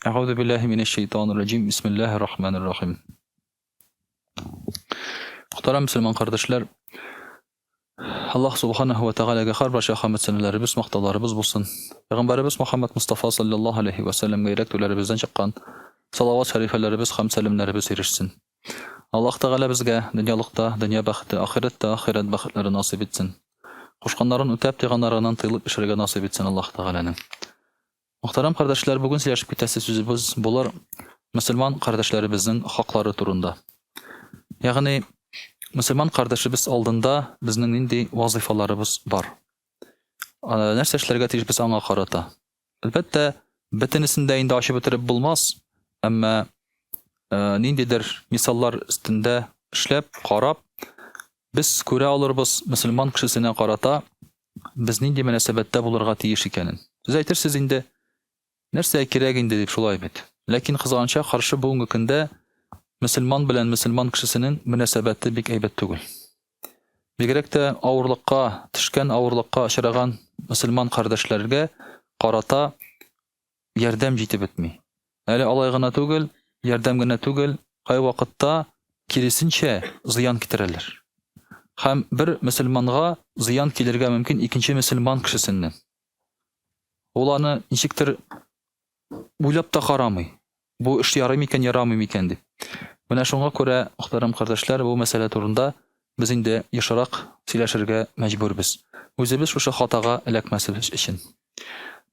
Әгъузу биллаһи минәш шайтанир раҗим. Бисмиллаһир рахманир рахим. Мөхтәрәм мөселман кардәшләр, Аллаһ субханаһу ва тәгаләгә һәрбер хәмд сәнәләребез, мактауларыбыз булсын. Пәйгамбәребез Мухаммад Мустафа саллаллаһу алейхи ва сәлләмгә йөрәк түләребездән чыккан салават шәрифәләребез һәм сәламнәребез ирешсен. Аллаһ Тәгалә безгә дөньялыкта дөнья бәхете, ахирәттә ахирәт бәхетләре насыйп итсен. Кушканнарын үтәп, тыйганнарыннан тыелып яшәргә насыйп итсен Аллаһ Тәгаләнең. Мөхтәрәм кардәшләр, бүген сөйләшеп китәсе сүзебез булыр мөселман кардәшләребезнең хаклары турында. Ягъни мөселман кардәшебез алдында безнең нинди вазыйфаларыбыз бар? Нәрсә эшләргә тиеш без аңа карата? Әлбәттә, бөтенесен дә инде ачып бетереп булмас, әмма ниндидер мисаллар өстендә эшләп, карап, без күрә алырбыз мөселман кешесенә карата без нинди мөнәсәбәттә булырга тиеш икәнен. Сез әйтерсез инде, нәрсә кирәк инде дип шулай бит. Ләкин кызганычка каршы бүгенге көндә мөселман белән мөселман кешесенең мөнәсәбәте бик әйбәт түгел. Бигрәк тә авырлыкка төшкән, авырлыкка очраган мөселман кардәшләргә карата ярдәм җитеп бетми. Әле алай гына түгел, ярдәм генә түгел, кайвакытта киресенчә зыян китерәләр. Һәм бер мөселманга зыян килергә мөмкин икенче мөселман кешесеннән. Ул аны ничектер уйлап та карамый. Бу эш ярый микән, ярамый микән дип. Менә шуңа күрә, мөхтәрәм кардәшләр, бу мәсьәлә турында без инде ешрак сөйләшергә мәҗбүрбез. Үзебез шушы хатага эләкмәсебез өчен.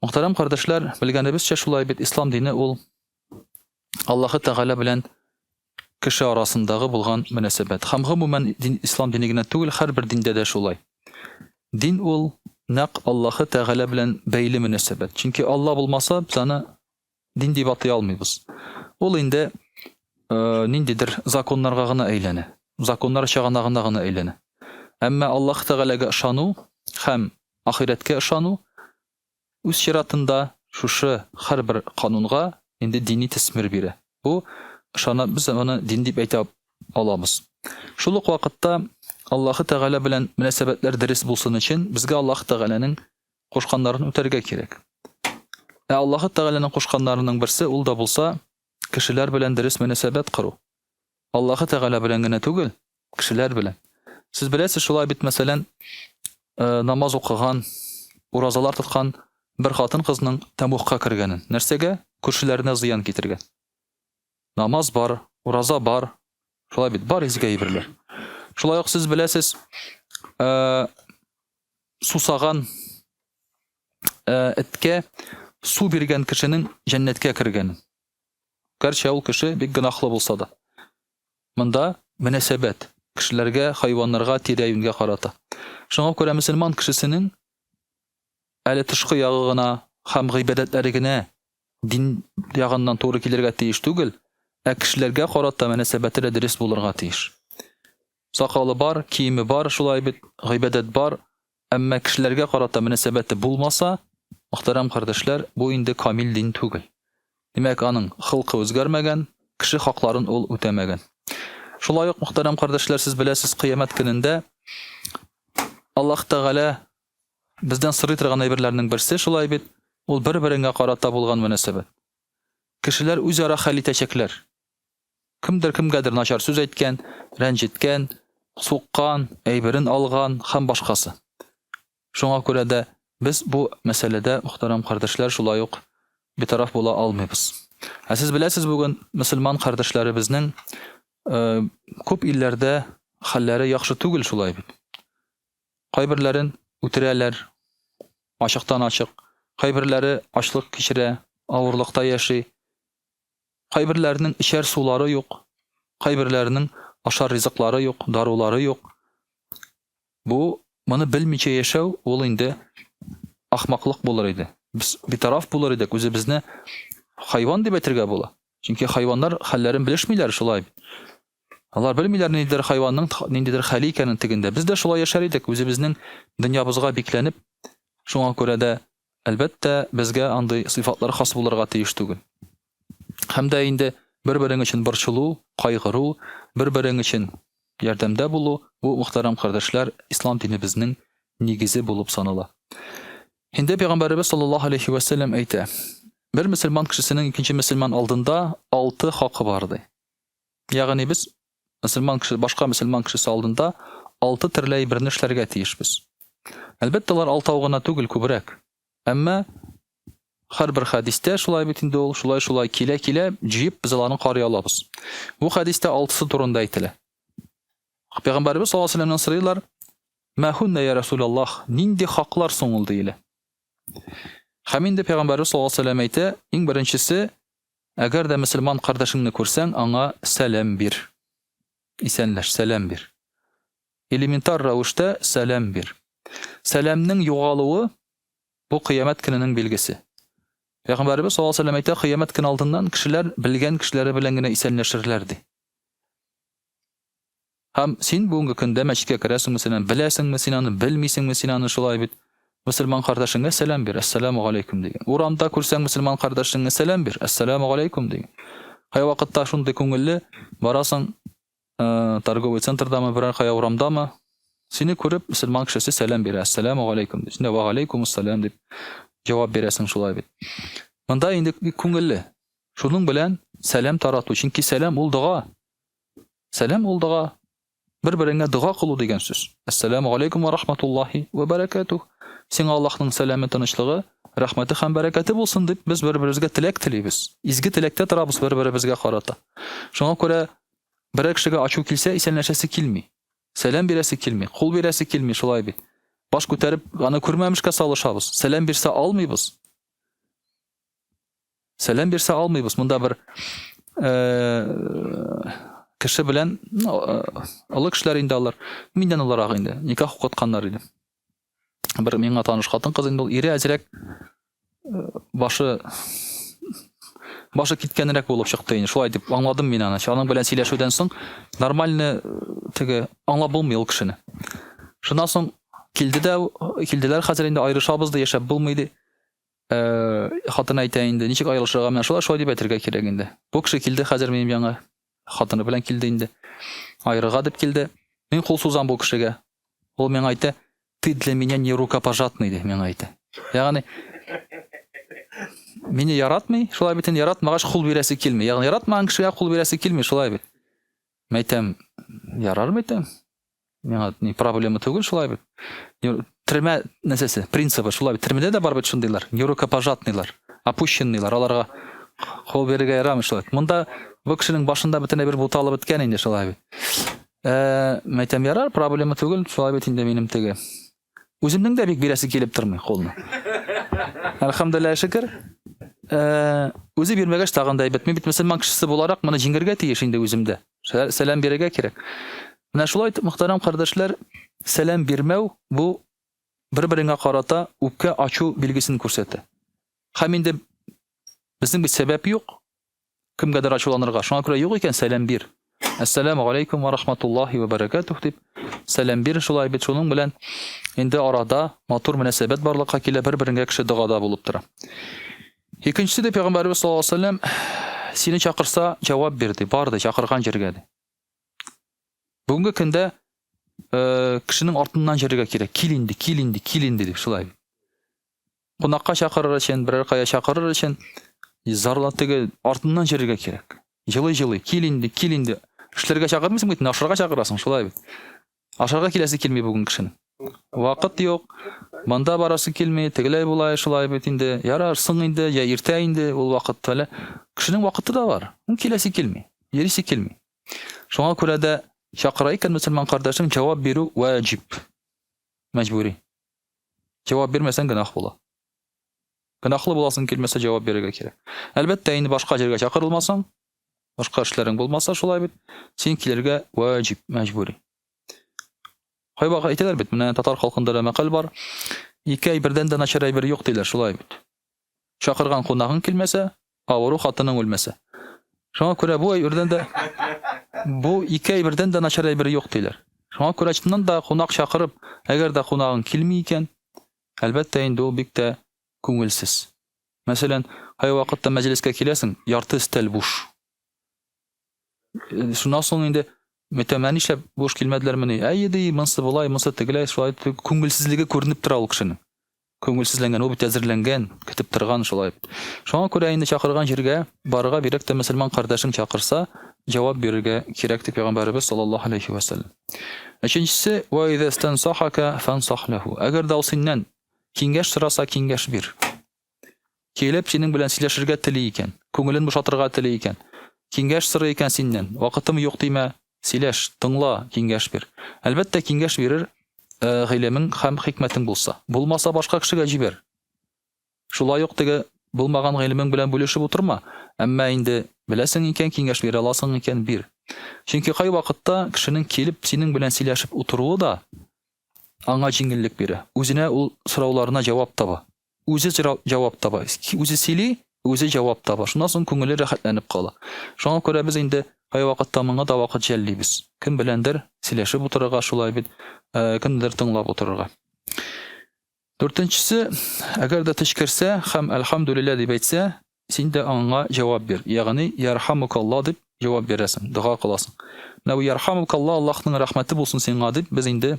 Мөхтәрәм кардәшләр, белгәнебезчә шулай бит ислам дине ул Аллаһы Тәгалә белән кеше арасындагы булган мөнәсәбәт. Һәм гомумән дин, ислам дине генә түгел, һәрбер диндә дә шулай. Дин ул нәкъ Аллаһы Тәгалә белән бәйле мөнәсәбәт. Чөнки Алла булмаса, без аны дин дип атый алмыйбыз. Ул инде э, ниндидер законнарга гына әйләнә. Законнар чыганагына гына әйләнә. Әмма Аллаһ Тәгаләгә ышану һәм Ахирәткә ышану үз чиратында шушы һәрбер канунга инде дини төсмер бирә. Бу ышана без аны дин дип әйтә алабыз. Шул ук вакытта Аллаһы Тәгалә белән мөнәсәбәтләр дөрес булсын өчен безгә Аллаһ Тәгаләнең кушканнарын үтәргә кирәк. Ә Аллаһы Тәгаләнең кушканнарының берсе ул да булса кешеләр белән дөрес мөнәсәбәт кору. Аллаһы Тәгалә белән генә түгел, кешеләр белән. Сез беләсез, шулай бит, мәсәлән, э, намаз укыган, уразалар тоткан бер хатын-кызның тәмугка кергәнен. Нәрсәгә? Күршеләренә зыян китергән. Намаз бар, ураза бар. Шулай бит, бар изге әйберләр. Шулай ук сез беләсез, э, сусаган э, эткә су биргән кешенең җәннәткә кергәнен. Гәрчә ул кеше бик гөнаһлы булса да. Монда мөнәсәбәт кешеләргә, хайваннарга, тирә-юньгә карата. Шуңа күрә мөселман кешесенең әле тышкы ягы гына һәм гыйбадәтләре генә дин ягыннан туры килергә тиеш түгел, ә кешеләргә карата мөнәсәбәте дә дөрес булырга тиеш. Сакалы бар, киеме бар, шулай бит, гыйбадәт бар, әмма кешеләргә карата мөнәсәбәте булмаса, мөхтәрәм кардәшләр, бу инде камил дин түгел. Димәк, аның холкы үзгәрмәгән, кеше хакларын ул үтәмәгән. Шулай ук, мөхтәрәм кардәшләр, сез беләсез, кыямәт көнендә Аллаһ Тәгалә бездән сорый торган әйберләрнең берсе шулай бит, ул бер-береңә карата булган мөнәсәбәт. Кешеләр үзара хәл итәчәкләр. Кемдер кемгәдер начар сүз әйткән, рәнҗеткән, суккан, әйберен алган һәм башкасы. Шуңа күрә дә без бу мәсьәләдә, мөхтәрәм кардәшләр, шулай ук битараф була алмыйбыз. Ә сез беләсез, бүген мөселман кардәшләребезнең э, күп илләрдә хәлләре яхшы түгел шулай бит. Кайберләрен үтерәләр, ачыктан-ачык. Кайберләре ачлык кичерә, авырлыкта яши. Кайберләренең эчәр сулары юк, кайберләренең ашар ризыклары юк, дарулары юк. Бу моны белмичә яшәү ул инде ахмаклык булыр иде. Без битараф булыр идек, үзебезне хайван дип әйтергә була. Чөнки хайваннар хәлләрен белешмиләр шулай. Алар белмиләр ниндидер хайванның ниндидер хәле икәнен тегендә. Без дә шулай яшәр идек, үзебезнең дөньябызга бикләнеп. Шуңа күрә дә Әлбәттә, безгә андый сыйфатлар хас булырга тиеш түгел. Һәм дә инде бер-берең өчен борчылу, кайгыру, бер-берең өчен ярдәмдә булу, бу, мөхтәрәм кардәшләр, ислам динебезнең нигезе булып санала. Инде пәйгамбәребез саллаллаһу алейхи вә сәлләм әйтә: Бер мөселман кешесенең икенче мөселман алдында алты хакы бар ди. Ягъни без мөселман кеше башка мөселман кешесе алдында алты төрле әйберне эшләргә тиешбез. Әлбәттә, алар алтау гына түгел, күбрәк. Әмма һәрбер хәдистә шулай бит инде ул, шулай-шулай килә-килә, җыеп без аларны карый алабыз. Бу хәдистә алтысы турында әйтелә. Пәйгамбәребез саллаллаһу алейһи вәсәлләмнән сорыйлар: "Мә һунна я Расулаллаһ?" Нинди хаклар соң ул диелә. Һәм инде Пәйгамбәребез саллаллаһу алейһи вәсәлләм әйтә, иң беренчесе, әгәр дә мөселман кардәшеңне күрсәң, аңа сәлам бир. Исәнләш, сәлам бир. Элементар рәвештә сәлам бир. Сәламнең югалуы бу кыямәт көненең билгесе. Пәйгамбәребез саллаллаһу алейһи вәсәлләм әйтә, кыямәт көне алдыннан кешеләр белгән кешеләре белән генә исәнләшерләр ди. Һәм син бүгенге көндә мәчеткә керәсеңме, син аны беләсеңме, син аны белмисеңме, син аны шулай бит. Мөселман кардәшеңә сәлам бир, әссәламу галәйкүм диген. Урамда күрсәң мөселман кардәшеңә сәлам бир, әссәламу галәйкүм диген. Кайвакытта шундый күңелле барасың, э, торговый центрдамы, берәр кая урамдамы, сине күреп мөселман кешесе сәлам бирә, әссәламу галәйкүм дип. Син дә ва галәйкүмуссәлам дип җавап бирәсең шулай бит. Монда инде бик күңелле. Шуның белән сәлам тарату, чөнки сәлам ул дога. Сәлам ул дога. Бер-береңә дога кылу дигән сүз. Әссәламу алейкум ва рахматуллахи ва баракатух. Сиңа Аллаһның сәламе, тынычлыгы, рәхмәте һәм бәрәкәте булсын дип без бер-беребезгә теләк телибез. Изге теләктә торабыз бер-беребезгә карата. Шуңа күрә берәр кешегә ачу килсә, исәнләшәсе килми. Сәлам бирәсе килми, кул бирәсе килми, шулай бит. Баш күтәреп, аны күрмәмешкә салышабыз. Сәлам бирсә алмыйбыз. Сәлам бирсә алмыйбыз. Монда бер э, кеше белән, ну, э, олы кешеләр инде алар, миннән олырак инде, никах укытканнар иде. Бер миңа таныш хатын-кыз инде ул ире әзрәк э, башы башы киткәнрәк булып чыкты инде. Шулай дип аңладым мин аны. Аның белән сөйләшүдән соң нормально теге аңлап булмый ул кешене. Шуннан соң килде дә килделәр хәзер инде аерышабыз да яшәп булмый ди. Э, хатын әйтә инде, ничек аерылышырга, менә шулай шулай дип әйтергә кирәк инде. Бу кеше килде хәзер минем яңа хатыны белән килде инде. Аерырга дип килде. Мин кул сузам бу кешегә. Ул миңа әйтә, ты для меня не рукопожатный, ди миңа әйтә. Ягъни мине яратмый, шулай бит инде яратмагач кул бирәсе килми. Ягъни яратмаган кешегә кул бирәсе килми, шулай бит. Мәйтәм, ярар мәйтәм. Миңа ни проблема түгел шулай бит. Төрмә нәрсәсе, принцибы шулай бит. Төрмәдә дә бар бит шундыйлар, нерукопожатныйлар, опущенныйлар, аларга кул бирергә ярамый шулай. Монда бу кешенең башында бөтенләй бер буталып беткән инде шулай бит. Э, мәйтәм, ярар, проблема түгел, шулай бит инде минем теге. Үземнең дә бик бирәсе килеп тормый кулны. Әлхәмдүлилләһ шөкер. Э, үзе бирмәгәч тагын да әйбәт. Мин бит мөселман кешесе буларак моны җиңергә тиеш инде үземдә. Сәлам бирергә кирәк. Менә шулай итеп, мөхтәрәм кардәшләр, сәлам бирмәү бу бер-береңә карата үпкә ачу билгесен күрсәтә. Һәм инде безнең бит сәбәп юк кемгәдер ачуланырга. Шуңа күрә юк икән, сәлам бир. Әссәламу алейкум ва рахматуллахи ва баракатух дип сәлам бир шулай бит шуның белән инде арада матур мөнәсәбәт барлыкка килә, бер-береңгә кеше догада булып тора. Икенчесе дә пәйгамбәребез саллаллаһу алейһи вәсәлләм сине чакырса, җавап бир ди, бар ди, чакырган җиргә ди. Бүгенге көндә э, кешенең артыннан йөрергә кирәк. Кил инде, кил инде, кил инде дип шулай. Кунакка чакырыр өчен, берәр кая чакырыр өчен зарлап теге артыннан йөрергә кирәк. Җылый-җылый, кил инде, кил инде. Эшләргә чакырмыйсың бит, ашарга чакырасың, шулай бит. Ашарга киләсе килми бүген кешенең. Вакыт юк, монда барасы килми, тегеләй болай, шулай бит инде. Ярар, соң инде, я иртә инде ул вакыт әле. Кешенең вакыты да бар. Ул киләсе килми, йөрисе килми. Шуңа күрә дә чакыра икән мөселман кардәшең, җавап бирү ваҗиб. Мәҗбүри. Җавап бирмәсәң гөнаһ була. Гөнаһлы буласың килмәсә җавап бирергә кирәк. Әлбәттә, инде башка җиргә чакырылмасаң, башка эшләрең булмаса шулай бит, син килергә ваҗиб, мәҗбүри. Кайвакыт әйтәләр бит, менә татар халкында да мәкаль бар. Ике әйбердән дә начар әйбер юк диләр, шулай бит. Чакырган кунагың килмәсә, авыру хатының үлмәсә. Шуңа күрә бу әйбердән дә бу ике әйбердән дә начар әйбер юк диләр. Шуңа күрә чыннан да кунак чакырып, әгәр дә кунагың килми икән, әлбәттә инде ул бик тә күңелсез. Мәсәлән, кайвакытта мәҗлескә киләсең, ярты өстәл буш. Э, шуннан соң инде әйтәм, ә нишләп буш килмәделәрмени? Әйе ди, монысы болай, монысы тегеләй, шулай күңелсезлеге күренеп тора ул кешенең. Күңелсезләнгән, ул бит әзерләнгән, көтеп торган шулай. Шуңа күрә инде чакырган җиргә барырга бирәк тә мөселман кардәшең чакырса, җавап бирергә кирәк дип пәйгамбәребез саллаллаһу алейхи ва сәлләм. Өченчесе, ва иза стансахака фансах лаху. Әгәр дә ул синнән киңәш сораса, киңәш бир. Килеп синең белән сөйләшергә тели икән, күңелен бушатырга тели икән, киңәш сорый икән синнән, вакытым юк димә, сөйләш, тыңла, киңәш бир. Әлбәттә, киңәш бирер э, гыйлемең һәм хикмәтең булса. Булмаса, башка кешегә җибәр. Шулай ук теге булмаган гыйлемең белән бүлешеп утырма. Әмма инде беләсең икән, киңәш бирә аласың икән, бир. Чөнки кайвакытта кешенең килеп синең белән сөйләшеп утыруы да аңа җиңеллек бирә. Үзенә ул сорауларына җавап таба. Үзе җавап таба. Үзе сөйли, үзе җавап таба. Шуннан соң күңеле рәхәтләнеп кала. Шуңа күрә без инде кайвакытта моңа да вакыт жәллибез. Кем беләндер сөйләшеп утырырга шулай бит, э, кемдер тыңлап утырырга. Дүртенчесе, әгәр дә төчкерсә һәм әлхәмдүлилләһ дип әйтсә, син дә аңа җавап бир. Ягъни ярхамукалла дип җавап бирәсең, дога кыласың. Менә бу ярхамукалла, Аллаһның рәхмәте булсын сиңа дип без инде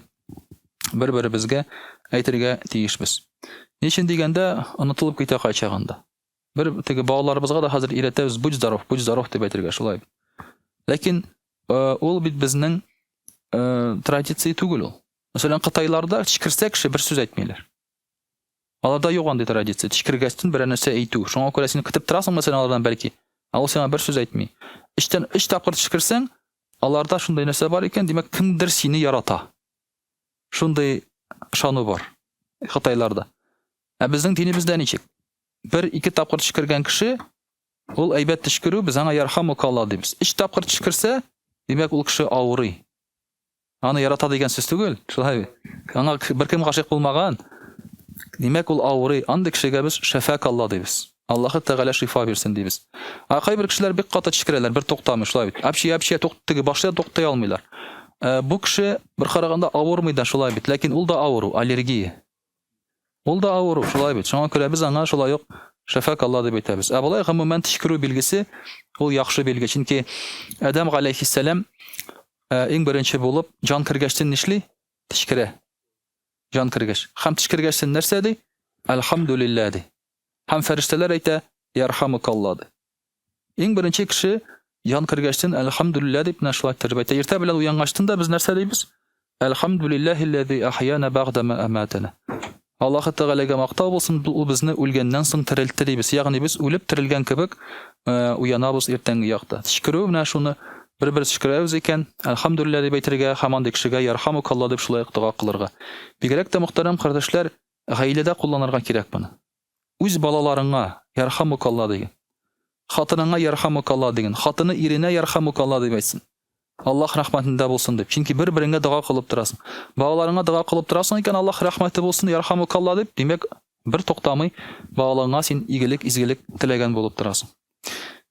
бер-беребезгә әйтергә тиешбез. Ни өчен дигәндә, онытылып китә кайчагында. Бер теге балаларыбызга да хәзер өйрәтәбез, будь здоров, будь здоров дип әйтергә шулай. Ләкин э, ул бит безнең э, традиция түгел ул. Мәсәлән, кытайларда төчкерсә кеше бер сүз әйтмиләр. Аларда юк андый традиция, төчкергәчтен берәр нәрсә әйтү. Шуңа күрә син көтеп торасың, мәсәлән, алардан бәлки, ә ул сиңа бер сүз әйтми. Өчтән өч тапкыр төчкерсәң, аларда шундый нәрсә бар икән, димәк, кемдер сине ярата. Шундый ышану бар кытайларда. Ә безнең динебездә ничек? Бер, ике тапкыр төчкергән кеше, ул әйбәт төчкерү, без аңа ярхамукалла дибез. Өч тапкыр төчкерсә, димәк, ул кеше авырый. Аны ярата дигән сүз түгел, шулай бит. Аңа беркем гашыйк булмаган. Димәк, ул авырый. Андый кешегә без шәфәк Алла дибез. Аллаһы Тәгалә шифа бирсен дибез. Ә кайбер кешеләр бик каты төчкерәләр, бер туктамый, шулай бит. Апчи, апчи, тук, теге башлый туктый алмыйлар. Ә, бу кеше бер караганда авырмый да шулай бит, ләкин ул да авыру, аллергия. Ул да авыру, шулай бит. Шуңа күрә без аңа шулай ук шәфәк Алла дип әйтәбез. Ә болай гомумән төчкерү билгесе ул яхшы билге. Чөнки Адәм галәйһиссәлам э, иң беренче булып җан кергәчтен нишли? Төчкерә. Җан кергәч. Һәм төчкергәчтен нәрсә ди? Әлхәмдүлилләһ ди. Һәм фәрештәләр әйтә, Ярхамукалла ди. Иң беренче кеше җан кергәчтен әлхәмдүлилләһ дип менә шулай торып әйтә. Иртә белән уянгачтын да без нәрсә дибез? Әлхәмдүлилләһилләзи ахьяна бәгъдә ма аматана. Аллаһы Тәгаләгә мактау булсын, ул безне үлгәннән соң терелтте дибез. Ягъни без үлеп терелгән кебек э, уянабыз иртәнге якта. Төчкерү менә шуны бер-бер төчкерәбез икән, әлхәмдүлилләһ дип әйтергә һәм андый кешегә ярхамукалла дип шулай ук дога кылырга. Бигрәк тә мөхтәрәм кардәшләр, гаиләдә кулланырга кирәк моны. Үз балаларыңа ярхамукалла диген. Хатыныңа ярхамукалла диген. Хатыны иренә ярхамукалла дип әйтсен. Аллаһ рәхмәтендә булсын дип. Чөнки бер-береңә дога кылып торасың. Балаларыңа дога кылып торасың икән, Аллаһ рәхмәте булсын, ярхамукалла дип, димәк, бер туктамый балаларыңа син игелек, изгелек теләгән булып торасың.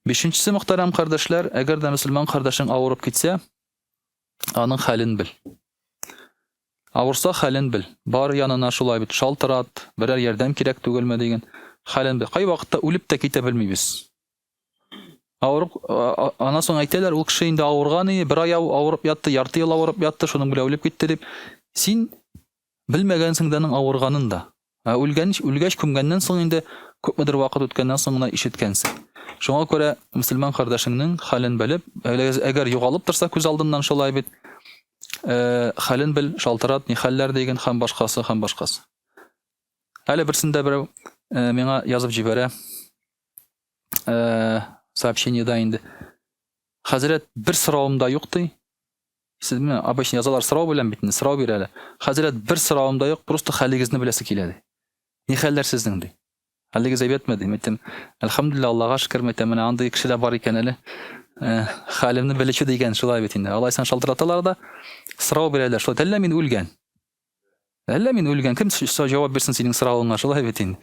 Бишенчесе, мөхтәрәм кардәшләр, әгәр дә мөселман кардәшең авырып китсә, аның хәлен бел. Авырса хәлен бел. Бар янына шулай бит, шалтырат, берәр ярдәм кирәк түгелме диген. Хәлен бел. Кай вакытта үлеп тә китә белмибез. Авырып, аннан соң әйтәләр, ул кеше инде авырган и, бер ай авырып ятты, ярты ел авырып ятты, шуның белән үлеп китте дип. Син белмәгәнсең дә аның авырганын да. Ә үлгән, үлгәч күмгәннән соң инде күпмедер вакыт үткәннән соң гына ишеткәнсең. Шуңа күрә мөселман кардәшеңнең хәлен белеп, әгәр югалып торса күз алдыннан шулай бит, э, хәлен бел, шалтырат, ни хәлләр диген һәм башкасы, һәм башкасы. Әле берсендә берәү э, миңа язып җибәрә, э, сообщениедә инде. Хәзрәт, бер соравым да юк ди. Сез менә обычно язалар сорау белән бит инде, сорау бирәләр. Хәзрәт, бер соравым да юк, просто хәлегезне беләсе килә ди. Ни хәлләр сезнең ди. Хәлегез әйбәтме ди. Әйтәм, әлхәмдүлилләһ, Аллага шөкер, әйтәм, менә андый кеше дә бар икән әле. Э, хәлемне белүче дигән шулай бит инде. Алайсан шалтыраталар да сорау бирәләр. Шулай, әллә мин үлгән. Әллә мин үлгән, кем җавап бирсен синең соравыңа, шулай бит инде.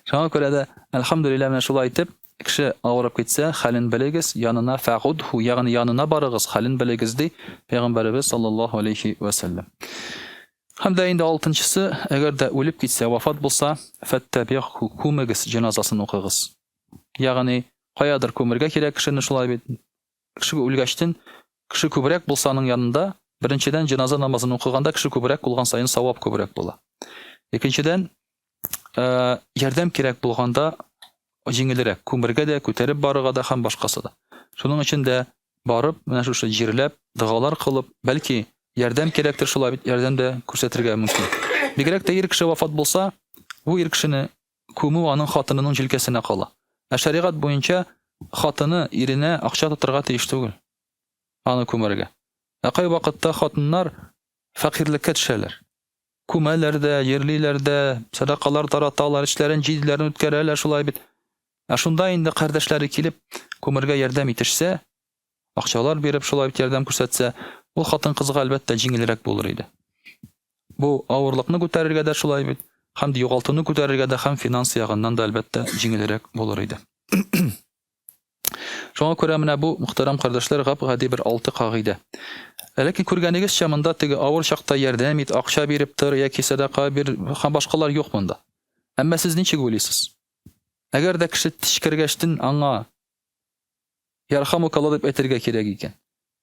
Шуңа күрә дә, әлхәмдүлилләһ, менә шулай итеп, кеше авырып китсә, хәлен белегез, янына фәгудху, ягъни янына барыгыз, хәлен белегез, ди Пәйгамбәребез саллаллаһу алейхи вә сәлләм. Һәм дә инде алтынчысы, әгәр дә үлеп китсә, вафат булса, фәттәбигъху, күмегез, җеназасын укыгыз. Ягъни, каядыр күмергә кирәк кешене, шулай бит. Кеше үлгәчтен, кеше күбрәк булса аның янында, беренчедән, җеназа намазын укыганда кеше күбрәк булган саен савап күбрәк була. Икенчедән, ярдәм кирәк булганда җиңелрәк, күмергә дә, күтәреп барырга да һәм башкасы да. Шуның өчен дә барып, менә шушы җирләп, догалар кылып, бәлки ярдәм кирәктер шулай бит, ярдәм дә күрсәтергә мөмкин. Бигрәк тә ир кеше вафат булса, бу ир кешене күмү аның хатынының җилкәсенә кала. Ә шәригать буенча хатыны иренә акча тотырга тиеш түгел. Аны күмәргә. Ә кайвакытта хатыннар фәкыйрьлеккә төшәләр. Күмәләр дә, җирлиләр дә, сәдакалар тараталар, эшләрен, җиделәрен үткәрәләр шулай бит. Ә шунда инде кардәшләре килеп, күмергә ярдәм итешсә, акчалар биреп шулай бит ярдәм күрсәтсә, ул хатын-кызга әлбәттә җиңелрәк булыр иде. Бу авырлыкны күтәрергә дә шулай бит, һәм дә югалтуны күтәрергә дә һәм финанс ягыннан да әлбәттә җиңелрәк булыр иде. Шуңа күрә менә бу, мөхтәрәм кардәшләр, гап-гади бер алты кагыйдә. Ләкин күргәнегезчә, монда теге авыр чакта ярдәм ит, акча биреп тор яки сәдака бир һәм башкалар юк монда. Әмма сез ничек уйлыйсыз? Әгәр дә кеше тишкергәчтен аңа ярхамукалла дип әйтергә кирәк икән.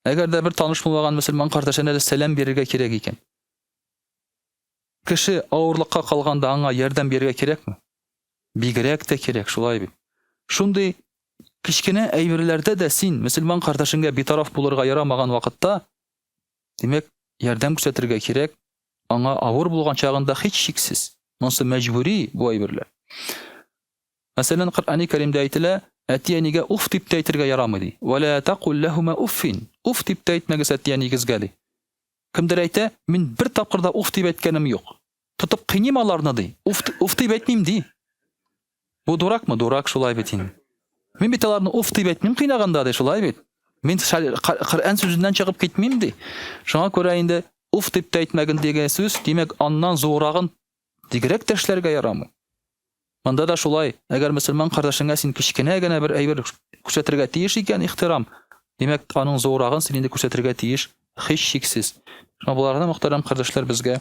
Әгәр дә бер таныш булмаган мөселман кардәшенә дә сәлам бирергә кирәк икән. Кеше авырлыкка калганда аңа ярдәм бирергә кирәкме? Бигрәк тә кирәк, шулай бит. Шундый кечкенә әйберләрдә дә син мөселман кардәшеңгә битараф булырга ярамаган вакытта, димәк, ярдәм күрсәтергә кирәк, аңа авыр булган чагында һичшиксез. Монысы мәҗбүри бу әйберләр. Мәсәлән, Коръәни Кәримдә әйтелә, әти-әнигә уф дип тә әйтергә ярамый ди. Вә лә тәкул ләһүмә уффин. Уф дип тә әйтмәгез әти-әнигезгә ди. Кемдер әйтә, мин бер тапкыр да уф дип әйткәнем юк. Тотып кыйныйм аларны, ди. Уф, уф дип әйтмим, ди. Бу дуракмы? Дурак шулай бит инде. Мин бит аларны уф дип әйтмим кыйнаганда, ди, шулай бит. Мин Коръән сүзеннән чыгып китмим, ди. Шуңа күрә инде уф дип тә әйтмәген дигән сүз, димәк, аннан зуррагын бигрәк тә эшләргә ярамый. Монда да шулай, әгәр мөселман кардәшеңә син кечкенә генә бер әйбер күрсәтергә тиеш икән, ихтирам, димәк, аның зуррагын син инде күрсәтергә тиеш, һичшиксез. Шуңа боларны, мөхтәрәм кардәшләр, безгә,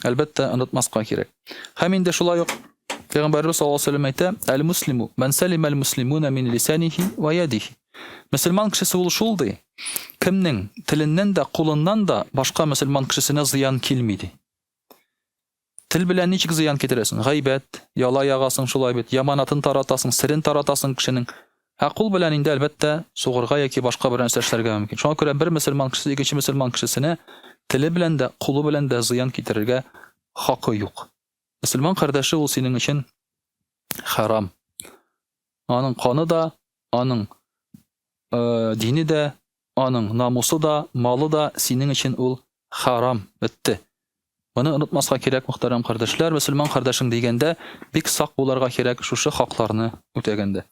әлбәттә, онытмаска кирәк. Һәм инде шулай ук Пәйгамбәрбез саллаллаһу алейһи ва сәлләм әйтә, "Әл-муслиму ман салима әл-муслимуна мин лисанихи ва ядихи." Мөселман кешесе ул шул ди, кемнең теленнән дә, кулыннан да башка мөселман кешесенә зыян килми ди. Тел белән ничек зыян китерәсең? Гайбәт, яла ягасың шулай бит, яманатын таратасың, серен таратасың кешенең. Ә кул белән инде, әлбәттә, сугырга яки башка бер нәрсә эшләргә мөмкин. Шуңа күрә бер мөселман кешесе икенче мөселман кешесенә теле белән дә, кулы белән дә зыян китерергә хакы юк. Мөселман кардәше ул синең өчен хәрам. Аның каны да, аның э, дине дә, аның намусы да, малы да синең өчен ул харам, бетте. Моны онытмаска кирәк, мөхтәрәм кардәшләр, мөселман кардәшең дигәндә бик сак булырга кирәк шушы хакларны үтәгәндә.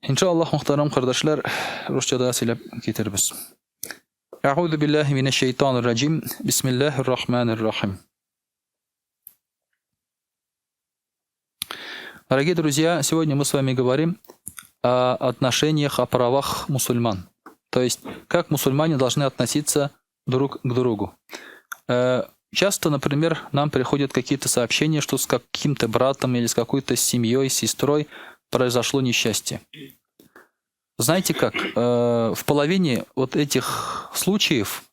Иншаллаһ, мөхтәрәм кардәшләр, русчада сөйләп китербез. Әгъузу биллаһи минәш шәйтанир раҗим. Бисмиллаһир рахманир рахим. Дорогие друзья, сегодня мы с вами говорим о отношениях, о правах мусульман. То есть, как мусульмане должны относиться друг к другу. Э, часто, например, нам приходят какие-то сообщения, что с каким-то братом или с какой-то семьей, сестрой произошло несчастье. Знаете как, э, в половине вот этих случаев,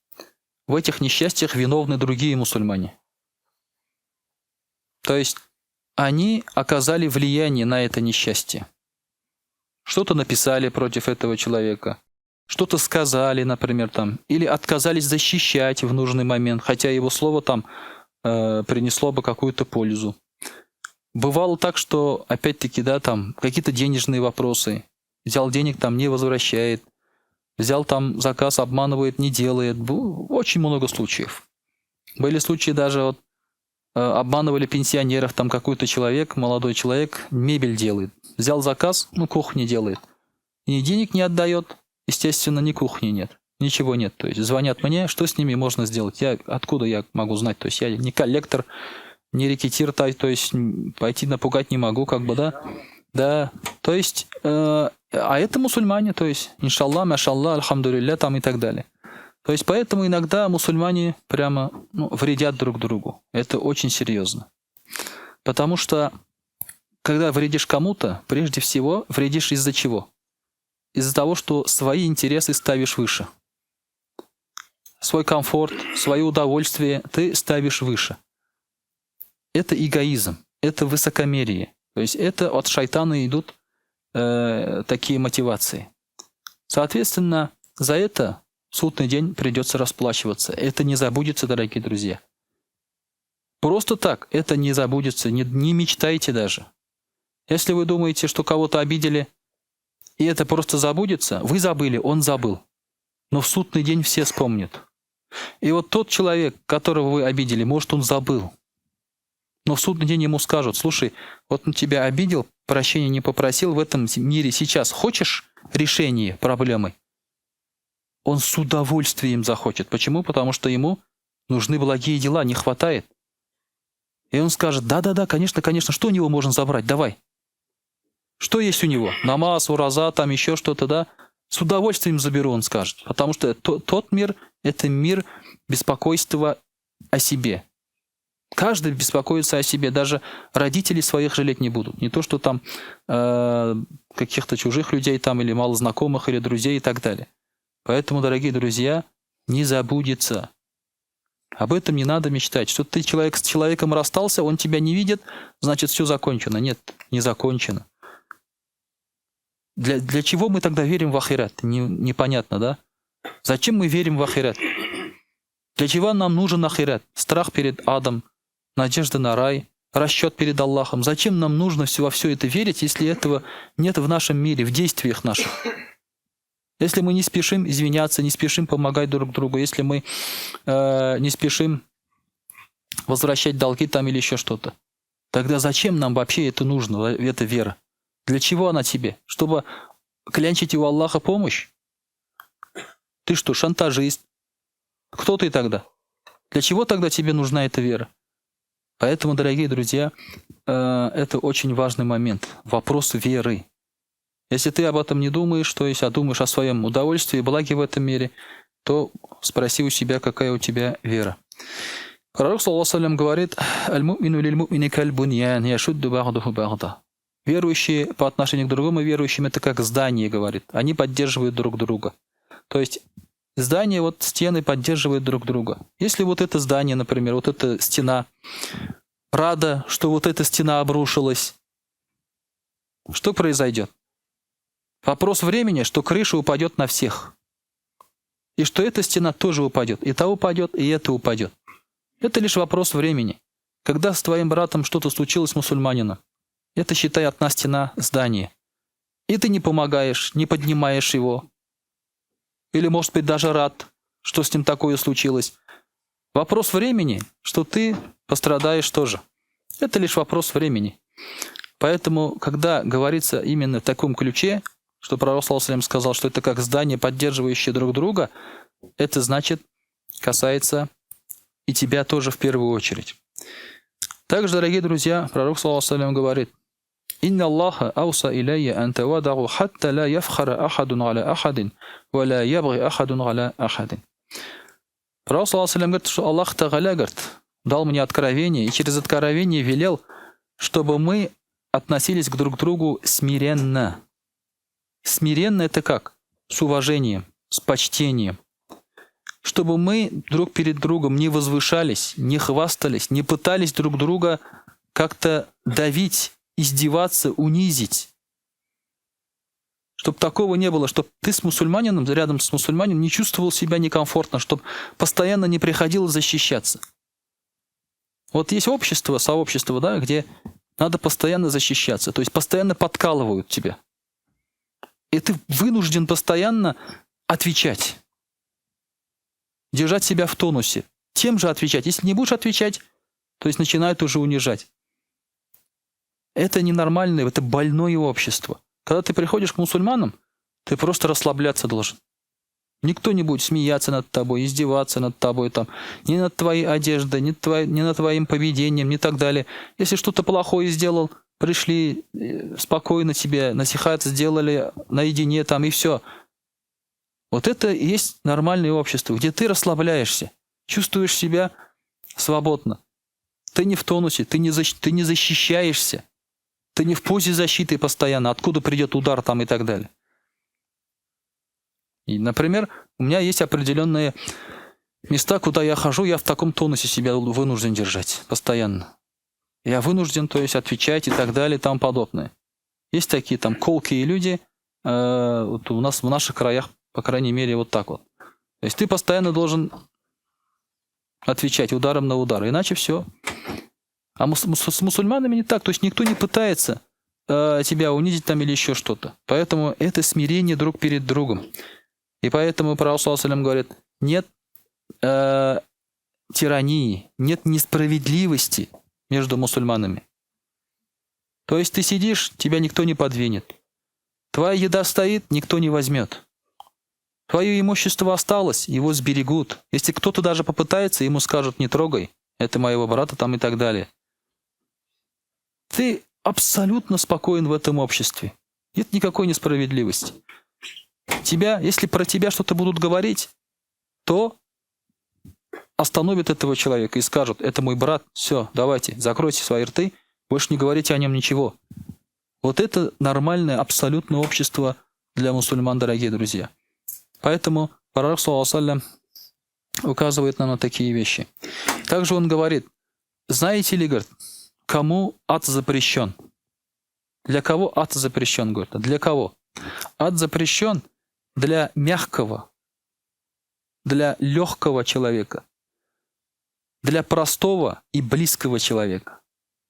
в этих несчастьях виновны другие мусульмане. То есть они оказали влияние на это несчастье. Что-то написали против этого человека, что-то сказали, например, там, или отказались защищать в нужный момент, хотя его слово там э, принесло бы какую-то пользу. Бывало так, что, опять-таки, да, там какие-то денежные вопросы. Взял денег, там не возвращает. Взял там заказ, обманывает, не делает. Очень много случаев. Были случаи даже вот Э, обманывали пенсионеров, там какой-то человек, молодой человек, мебель делает. Взял заказ, ну, кухни делает. Ни денег не отдает, естественно, ни кухни нет. Ничего нет. То есть звонят мне, что с ними можно сделать? Я, откуда я могу знать? То есть я не коллектор, не рекетир, то есть пойти напугать не могу, как бы, да? Да, то есть, э, а это мусульмане, то есть, иншаллах, машаллах, альхамдулилля, там и так далее. То есть поэтому иногда мусульмане прямо ну, вредят друг другу. Это очень серьезно. Потому что когда вредишь кому-то, прежде всего вредишь из-за чего? Из-за того, что свои интересы ставишь выше. Свой комфорт, свое удовольствие ты ставишь выше. Это эгоизм. Это высокомерие. То есть это от шайтана идут такие мотивации. Соответственно, за это в судный день придется расплачиваться. Это не забудется, дорогие друзья. Просто так это не забудется, не мечтайте даже. Если вы думаете, что кого-то обидели, и это просто забудется, вы забыли, он забыл. Но в судный день все вспомнят. И вот тот человек, которого вы обидели, может, он забыл. Но в судный день ему скажут: слушай, вот он тебя обидел, прощения не попросил в этом мире сейчас. Хочешь решение проблемы? Он с удовольствием захочет. Почему? Потому что ему нужны благие дела, не хватает. И он скажет: да-да-да, конечно, конечно, что у него можно забрать, давай. Что есть у него? Намаз, ураза, там еще что-то, да? С удовольствием заберу, он скажет. Потому что тот мир – это мир беспокойства о себе. Каждый беспокоится о себе, даже родители своих жалеть не будут. Не то, что там каких-то чужих людей там, или малознакомых, или друзей и так далее. Поэтому, дорогие друзья, не забудется. Об этом не надо мечтать. Что ты человек, с человеком расстался, он тебя не видит, значит, все закончено. Нет, не закончено. Для чего мы тогда верим в ахират? Непонятно, да? Зачем мы верим в ахират? Для чего нам нужен ахират? Страх перед адом, надежда на рай, расчет перед Аллахом. Зачем нам нужно во все это верить, если этого нет в нашем мире, в действиях наших? Если мы не спешим извиняться, не спешим помогать друг другу, если мы не спешим возвращать долги там или еще что-то, тогда зачем нам вообще это нужно, эта вера? Для чего она тебе? Чтобы клянчить у Аллаха помощь? Ты что, шантажист? Кто ты тогда? Для чего тогда тебе нужна эта вера? Поэтому, дорогие друзья, это очень важный момент. Вопрос веры. Если ты об этом не думаешь, то есть, а думаешь о своем удовольствии и благе в этом мире, то спроси у себя, какая у тебя вера. Пророк, саллаллаху алейхи говорит: «Аль-му'мину лиль-му'мини каль-буньян, яшудду ба'духу ба'да». Верующие по отношению к другому верующим – это как здание, говорит. Они поддерживают друг друга. То есть здание, вот стены поддерживают друг друга. Если вот это здание, например, вот эта стена рада, что вот эта стена обрушилась, что произойдет? Вопрос времени, что крыша упадет на всех. И что эта стена тоже упадет. И та упадет, и эта упадет. Это лишь вопрос времени. Когда с твоим братом что-то случилось, мусульманином, это, считай, одна стена здания. И ты не помогаешь, не поднимаешь его. Или, может быть, даже рад, что с ним такое случилось. Вопрос времени, что ты пострадаешь тоже. Это лишь вопрос времени. Поэтому, когда говорится именно в таком ключе, что пророк, саллаллаху алейхи ва саллям, сказал, что это как здание, поддерживающее друг друга, это значит, касается и тебя тоже в первую очередь. Также, дорогие друзья, пророк, саллаллаху алейхи ва саллям, говорит: «Инна Аллаха ауса иляйя ан тавадагу хатта ла яфхара ахадун аля ахадин, ва ла ябги ахадун аля ахадин». Пророк, саллаллаху алейхи ва саллям, говорит, что Аллах Тааля, говорит, дал мне откровение, и через откровение велел, чтобы мы относились к друг другу смиренно. Смиренно — это как? С уважением, с почтением. Чтобы мы друг перед другом не возвышались, не хвастались, не пытались друг друга как-то давить, издеваться, унизить. Чтоб такого не было, чтоб ты с мусульманином, рядом с мусульманином не чувствовал себя некомфортно, чтоб постоянно не приходилось защищаться. Вот есть общество, сообщество, да, где надо постоянно защищаться, то есть постоянно подкалывают тебя. И ты вынужден постоянно отвечать, держать себя в тонусе, тем же отвечать. Если не будешь отвечать, то есть начинают уже унижать. Это ненормальное, это больное общество. Когда ты приходишь к мусульманам, ты просто расслабляться должен. Никто не будет смеяться над тобой, издеваться над тобой, там, ни над твоей одеждой, ни над твоим поведением, ни так далее. Если что-то плохое сделал, пришли, спокойно тебе насихат сделали наедине там, и все. Вот это и есть нормальное общество, где ты расслабляешься, чувствуешь себя свободно. Ты не в тонусе, ты не защищаешься, ты не в позе защиты постоянно, откуда придет удар там и так далее. И, например, у меня есть определенные места, куда я хожу, я в таком тонусе себя вынужден держать постоянно. Я вынужден, то есть, отвечать и так далее и тому подобное. Есть такие там колкие люди, вот у нас в наших краях, по крайней мере, вот так вот. То есть ты постоянно должен отвечать ударом на удар, иначе все. А с мусульманами не так, то есть никто не пытается тебя унизить там или еще что-то. Поэтому это смирение друг перед другом. И поэтому Пророк صلى الله عليه وسلم говорит, нет тирании, нет несправедливости между мусульманами. То есть ты сидишь, тебя никто не подвинет. Твоя еда стоит, никто не возьмет. Твое имущество осталось, его сберегут. Если кто-то даже попытается, ему скажут, не трогай, это моего брата там и так далее. Ты абсолютно спокоен в этом обществе. Нет никакой несправедливости. Если про тебя что-то будут говорить, то остановят этого человека и скажут, это мой брат, все, давайте, закройте свои рты, больше не говорите о нем ничего. Вот это нормальное абсолютно общество для мусульман, дорогие друзья. Поэтому Пророк, صلى الله عليه وسلم, указывает нам на такие вещи. Также он говорит, знаете ли, говорит, кому ад запрещен? Для кого ад запрещен, говорит? Для кого? Ад запрещен для мягкого, для легкого человека, для простого и близкого человека.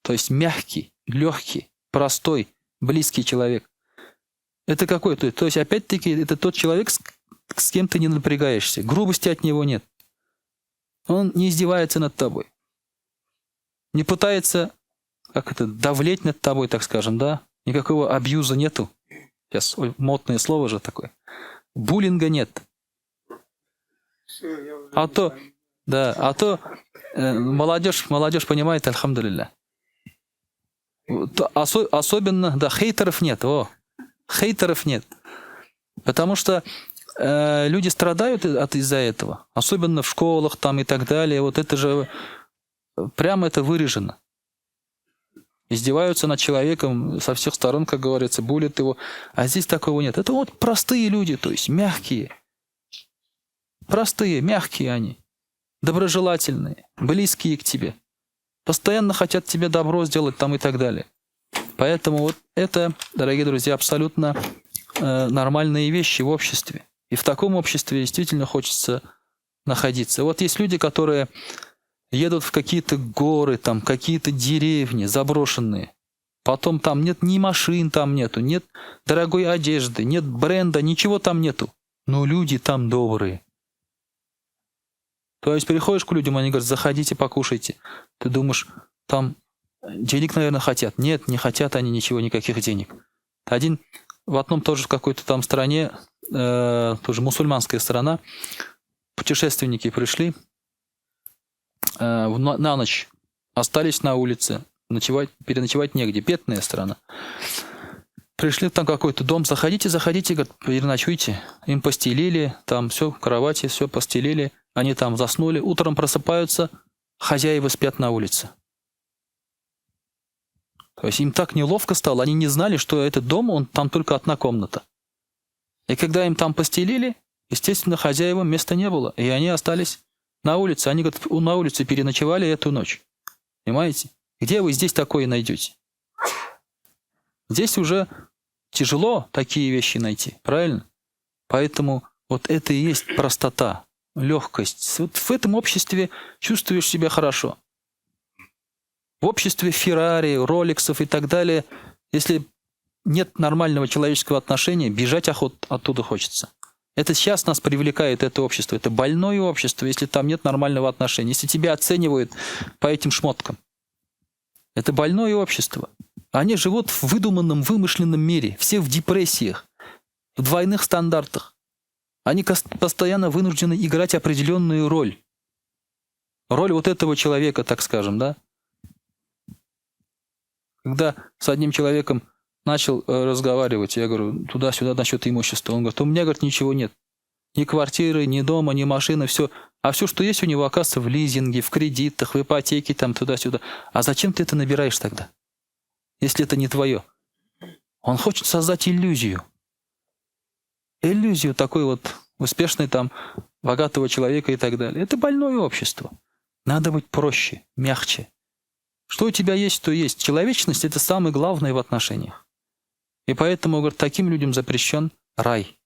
То есть мягкий, легкий, простой, близкий человек. Это какой? То есть, опять-таки, это тот человек, с кем ты не напрягаешься. Грубости от него нет. Он не издевается над тобой. Не пытается, давлеть над тобой, так скажем, да? Никакого абьюза нету. Сейчас модное слово же такое. Буллинга нет. А то, молодежь понимает, الحمد لله. Особенно, да, хейтеров нет. Хейтеров нет. Потому что люди страдают из-за этого. Особенно в школах там и так далее. Вот это же прямо это вырежено. Издеваются над человеком со всех сторон, как говорится, булят его. А здесь такого нет. Это вот простые люди, то есть мягкие. Простые, мягкие они. Доброжелательные, близкие к тебе. Постоянно хотят тебе добро сделать там и так далее. Поэтому вот это, дорогие друзья, абсолютно нормальные вещи в обществе. И в таком обществе действительно хочется находиться. Вот есть люди, которые едут в какие-то горы, там, какие-то деревни заброшенные. Потом там нет ни машин, там нету, нет дорогой одежды, нет бренда, ничего там нету. Но люди там добрые. То есть приходишь к людям, они говорят, заходите, покушайте. Ты думаешь, там денег, наверное, хотят. Нет, не хотят они ничего, никаких денег. Один в одном тоже в какой-то там стране, тоже мусульманская страна, путешественники пришли на ночь, остались на улице, переночевать негде, бедная страна. Пришли там какой-то дом, заходите, заходите, говорят, переночуйте. Им постелили, там все, кровати, все постелили. Они там заснули, утром просыпаются, хозяева спят на улице. То есть им так неловко стало, они не знали, что этот дом, он там только одна комната. И когда им там постелили, естественно, хозяевам места не было, и они остались на улице. Они, говорят, на улице переночевали эту ночь. Понимаете? Где вы здесь такое найдете? Здесь уже тяжело такие вещи найти, правильно? Поэтому вот это и есть простота, легкость. Вот в этом обществе чувствуешь себя хорошо. В обществе Феррари, Ролексов и так далее, если нет нормального человеческого отношения, бежать оттуда хочется. Это сейчас нас привлекает, это общество. Это больное общество, если там нет нормального отношения, если тебя оценивают по этим шмоткам. Это больное общество. Они живут в выдуманном, вымышленном мире. Все в депрессиях, в двойных стандартах. Они постоянно вынуждены играть определенную роль. Роль вот этого человека, так скажем, да? Когда с одним человеком начал разговаривать, я говорю, туда-сюда насчет имущества. Он говорит, у меня, говорит, ничего нет. Ни квартиры, ни дома, ни машины, все. А все, что есть у него, оказывается, в лизинге, в кредитах, в ипотеке, там туда-сюда. А зачем ты это набираешь тогда, если это не твое? Он хочет создать иллюзию. Иллюзию такой вот успешной там, богатого человека и так далее. Это больное общество. Надо быть проще, мягче, Что у тебя есть, то есть. Человечность – это самое главное в отношениях. И поэтому, говорит, таким людям запрещен рай.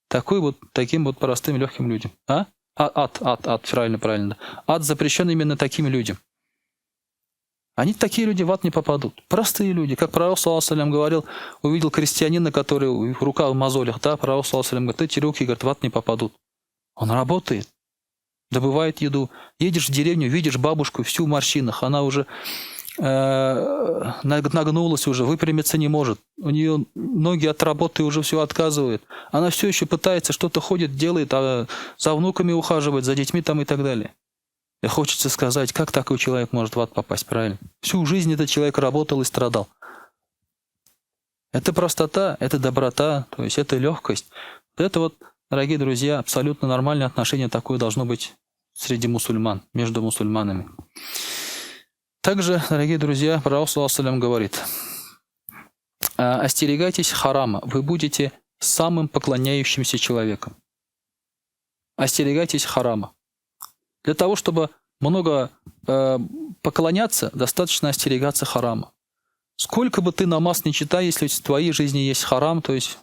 Такой вот, таким вот простым, легким людям. А? Ад, ад, ад, правильно, правильно. Ад запрещен именно таким людям. Они, такие люди, в ад не попадут. Простые люди. Как пророк, صلى الله, говорил, увидел крестьянина, который рука в мозолях, да, пророк, صلى الله, говорит, эти руки, говорит, в ад не попадут. Он работает, добывает еду. Едешь в деревню, видишь бабушку всю в морщинах, она уже нагнулась уже, выпрямиться не может. У нее ноги от работы уже все отказывают. Она все еще пытается, что-то ходит, делает, а за внуками ухаживает, за детьми там и так далее. И хочется сказать, как такой человек может в ад попасть, правильно? Всю жизнь этот человек работал и страдал. Это простота, это доброта, то есть это легкость. Это вот, дорогие друзья, абсолютно нормальное отношение такое должно быть среди мусульман, между мусульманами. Также, дорогие друзья, пророк صلى الله, говорит: «Остерегайтесь харама, вы будете самым поклоняющимся человеком». Остерегайтесь харама. Для того, чтобы много поклоняться, достаточно остерегаться харама. Сколько бы ты намаз не читай, если в твоей жизни есть харам, то есть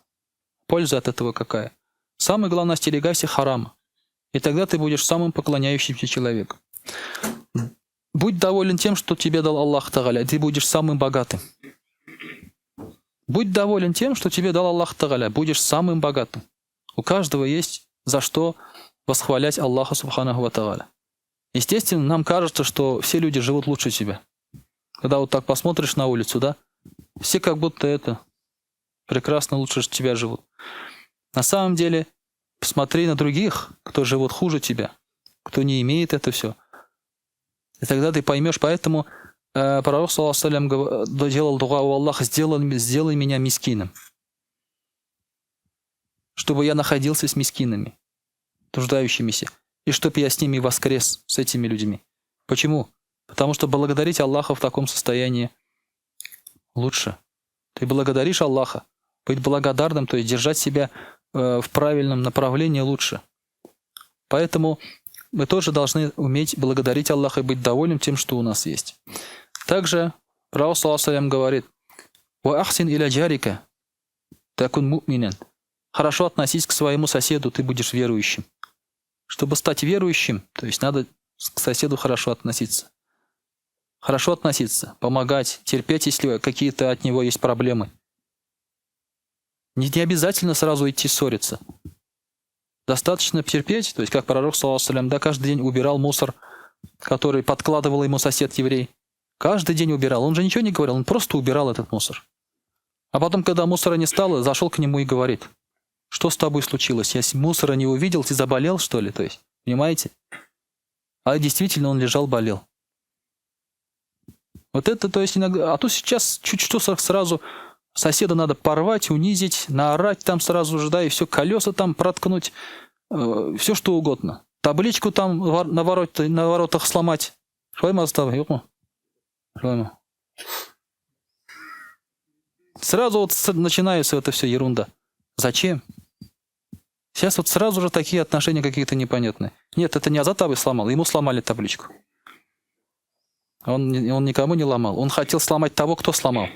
польза от этого какая? Самое главное, остерегайся харама. И тогда ты будешь самым поклоняющимся человеком. Будь доволен тем, что тебе дал Аллах تعالى, ты будешь самым богатым. Будь доволен тем, что тебе дал Аллах تعالى, будешь самым богатым. У каждого есть за что восхвалять Аллаха سبحانه وتعالى. Естественно, нам кажется, что все люди живут лучше тебя. Когда вот так посмотришь на улицу, да, все как будто это прекрасно лучше тебя живут. На самом деле, посмотри на других, кто живут хуже тебя, кто не имеет это все. И тогда ты поймешь, поэтому пророк, صلى الله, делал дуа у Аллаха: сделай меня мискином, чтобы я находился с мискинами, нуждающимися, и чтобы я с ними воскрес, с этими людьми. Почему? Потому что благодарить Аллаха в таком состоянии лучше. Ты благодаришь Аллаха. Быть благодарным, то есть держать себя в правильном направлении, лучше. Поэтому мы тоже должны уметь благодарить Аллаха и быть довольным тем, что у нас есть. Также пророк صلى الله, говорит: «وأحسن إلى جارك، تكن مؤمنا». Хорошо относись к своему соседу, ты будешь верующим. Чтобы стать верующим, то есть надо к соседу хорошо относиться. Хорошо относиться, помогать, терпеть, если какие-то от него есть проблемы. Не обязательно сразу идти ссориться. Достаточно терпеть, то есть как пророк, صلى الله, да, каждый день убирал мусор, который подкладывал ему сосед еврей. Каждый день убирал. Он же ничего не говорил, он просто убирал этот мусор. А потом, когда мусора не стало, зашел к нему и говорит: «Что с тобой случилось? Я мусора не увидел, ты заболел, что ли?» То есть, понимаете? А действительно он лежал, болел. Вот это, то есть, иногда. А то сейчас чуть что, сразу соседа надо порвать, унизить, наорать там сразу же, да, и все, колеса там проткнуть, все что угодно. Табличку там на воротах сломать. Шулаймы, юкмы? Шулаймы? Сразу вот начинается это все ерунда. Зачем? Сейчас вот сразу же такие отношения какие-то непонятные. Нет, это не Азат абый сломал, ему сломали табличку. Он никому не ломал. Он хотел сломать того, кто сломал.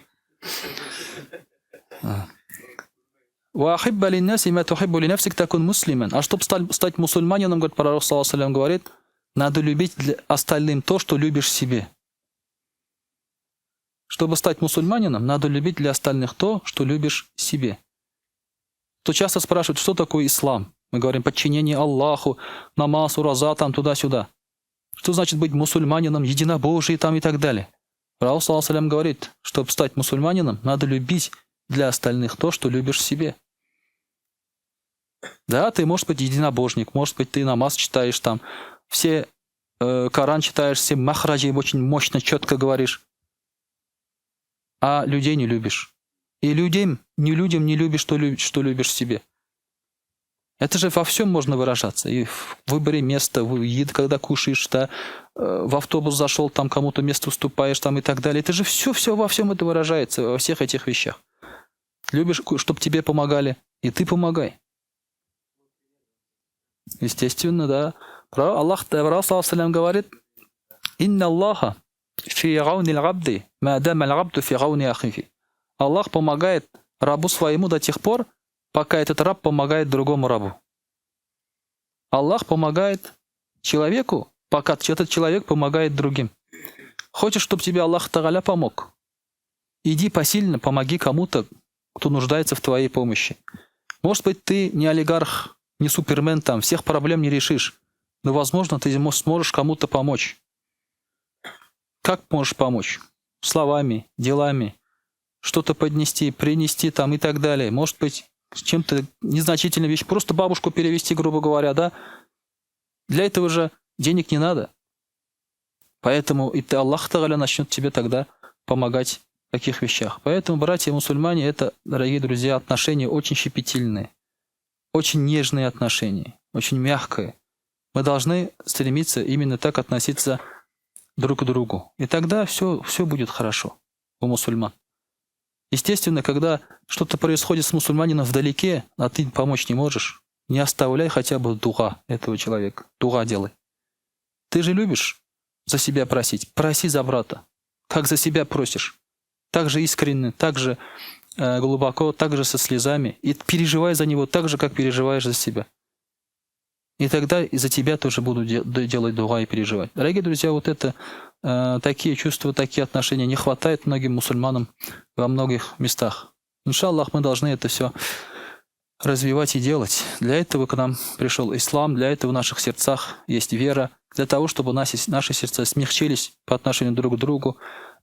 وأحب للناس ما تحب لنفسك تكن مسلما. А чтобы стать мусульманином, говорит, пророк, صلى الله, говорит, надо любить для остальным то, что любишь себе. Чтобы стать мусульманином, надо любить для остальных то, что любишь себе. То часто спрашивают, что такое ислам. Мы говорим: подчинение Аллаху, намаз, ураза, там туда-сюда. Что значит быть мусульманином, единобожие там и так далее. Пророк, صلى الله, говорит, чтобы стать мусульманином, надо любить для остальных то, что любишь себе. Да, ты, может быть, единобожник, может быть, ты намаз читаешь там, все Коран читаешь, все махраджи очень мощно, четко говоришь, а людей не любишь. И людям, не людям не любишь, что любишь себе. Это же во всем можно выражаться. И в выборе места, в еды, когда кушаешь, да, в автобус зашел, там кому-то место уступаешь, там и так далее. Это же все во всем это выражается, во всех этих вещах. Любишь, чтобы тебе помогали, и ты помогай. Естественно, да. Аллах, Пророк говорит: «إن الله фи гауни габди, ма дама габду фи гауни ахихи. Аллах помогает рабу своему до тех пор, пока этот раб помогает другому рабу. Аллах помогает человеку, пока этот человек помогает другим. Хочешь, чтобы тебе Аллах Тагаля помог? Иди посильно, помоги кому-то, кто нуждается в твоей помощи. Может быть, ты не олигарх, не супермен там, всех проблем не решишь. Но, возможно, ты сможешь кому-то помочь. Как можешь помочь? Словами, делами, что-то поднести, принести там и так далее. Может быть, с чем-то незначительной вещь, просто бабушку перевести, грубо говоря, да? Для этого же денег не надо. Поэтому и ты, Аллах Тагаля начнет тебе тогда помогать в таких вещах. Поэтому, братья мусульмане, это, дорогие друзья, отношения очень щепетильные, очень нежные отношения, очень мягкие. Мы должны стремиться именно так относиться друг к другу. И тогда все, все будет хорошо у мусульман. Естественно, когда что-то происходит с мусульманином вдалеке, а ты помочь не можешь, не оставляй хотя бы дуга этого человека. Дуга делай. Ты же любишь за себя просить. Проси за брата. Как за себя просишь. Так же искренне, так же глубоко, так же со слезами. И переживай за него так же, как переживаешь за себя. И тогда и за тебя тоже будут делать дуга и переживать. Дорогие друзья, вот это такие чувства, такие отношения не хватает многим мусульманам во многих местах. Иншаллах, мы должны это все развивать и делать. Для этого к нам пришел ислам, для этого в наших сердцах есть вера, для того, чтобы наши сердца смягчились по отношению друг к другу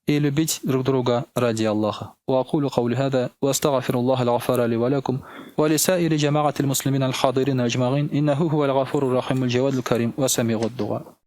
и любить друг друга ради Аллаха. وأقول قولي هذا وأستغفر الله الغفار لي ولكم ولسائر جماعة المسلمين الحاضرين أجمعين إنه هو الغفور الرحيم الجواد الكريم وسميع الدعاء.